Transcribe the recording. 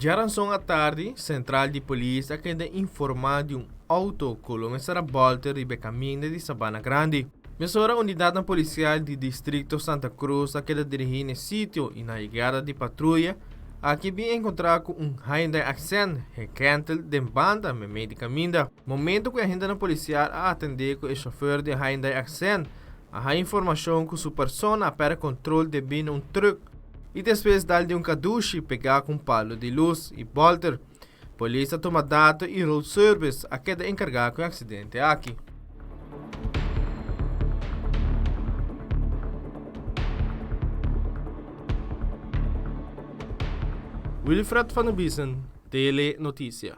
Djaranson atardi, sentral di polis a keda informá di un outo ku lo mester a bòlter riba e kaminda di Sabana Grandi. Mesora unidatnan polisial di distrikto Santa Cruz a keda dirigí na e sitio i na yegada di patruya aki bin enkontrá ku un Hyundai Accent gekèntel den banda meimei di kaminda. Momento ku e agentenan polisial a atendé ku e shofèr di e Hyundai Accent a haña informashon ku su persona a pèrdè kontrol debí na un trùk i despues dal di un kadushi pegá ku un palu di lus i bòlter. Polis a tuma dato i Road Service a keda enkargá ku e aksidente aki. Wilfred van der Biesen, Tele Noticia.